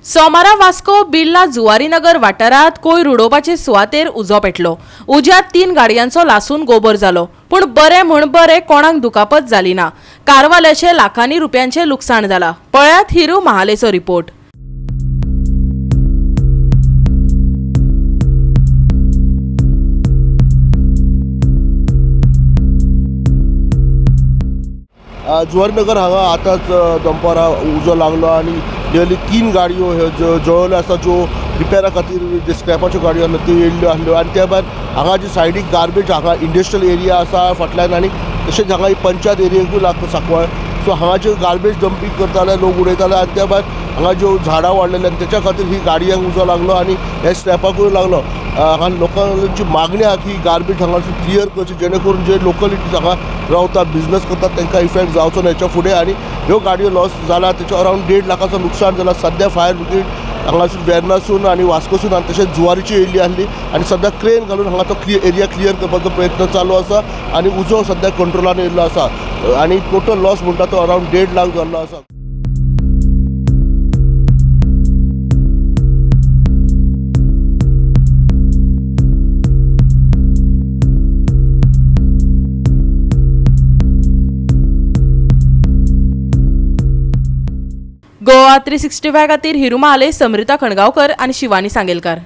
सोमारा वास्को बिर्ला जुवारीनगर वाठारांत कोयर उडोवपाचे सुवातेर उजो पेटलो. उज्यात 3 गाडयांचो लासून गोबर जालो, पूण बरें म्हण बरें कोणाक दुखापत जाली ना. कारवाल्याचे लाखांनी रुपयांचे लुकसाण जाला. पळयात हिरू महालेचो रिपोर्ट. जुवारीनगर हांगा आतांच दनपारां उजो लागलो आनी नियरली 3 गाडयो ह्यो जळवल्यो आसा, ज्यो रिपेरा खातीर जे स्क्रॅपाच्यो गाडयो आसल्यो त्यो येयल्ल्यो आसल्यो. आनी त्या भायर हांगा जी सायडीक गार्बेज, हांगा इंडस्ट्रियल एरिया आसा फाटल्यान आनी तशेंच हांगा ही पंचायत एरियाकूय लागता सांकवाळ. सो हांगा ज्यो गार्बेज डंपींग करताले लोक उडयताले आनी त्या भायर हांगा ज्यो झाडां वाडलेली आनी तेच्या खातीर ही गाडयांक उजो लागलो आनी ह्या स्क्रॅपाकूय लागलो. हांगा लोकांची मागणी आहा की गार्बेज हांगासून क्लियर करची, जेणे करून जे लोकलिटीज हांगा रावतात, बिजनस करतात तांकां इफेक्ट जावचो ना हेच्या फुडें. आनी ह्यो गाडयो लॉस जाला तेच्या अरावंड 1.5 लाखाचो लुकसाण जाला. सद्या फायर ब्रिगेड हांगासून वेर्नासून आनी वास्कोसून आनी तशेंच जुवारीची येयल्ली आसली आनी सद्या क्रेन घालून हांगा तो एरिया क्लियर करपाचो प्रयत्न चालू आसा आनी उजो सद्या कंट्रोलान येयल्लो आसा आनी टोटल लॉस म्हणटा तो अरावंड 1.5 लाख जाल्लो आसा. गोवा 365 खातीर हिरू महाले, समृता खणगांवकर आनी शिवानी सांगेलकार.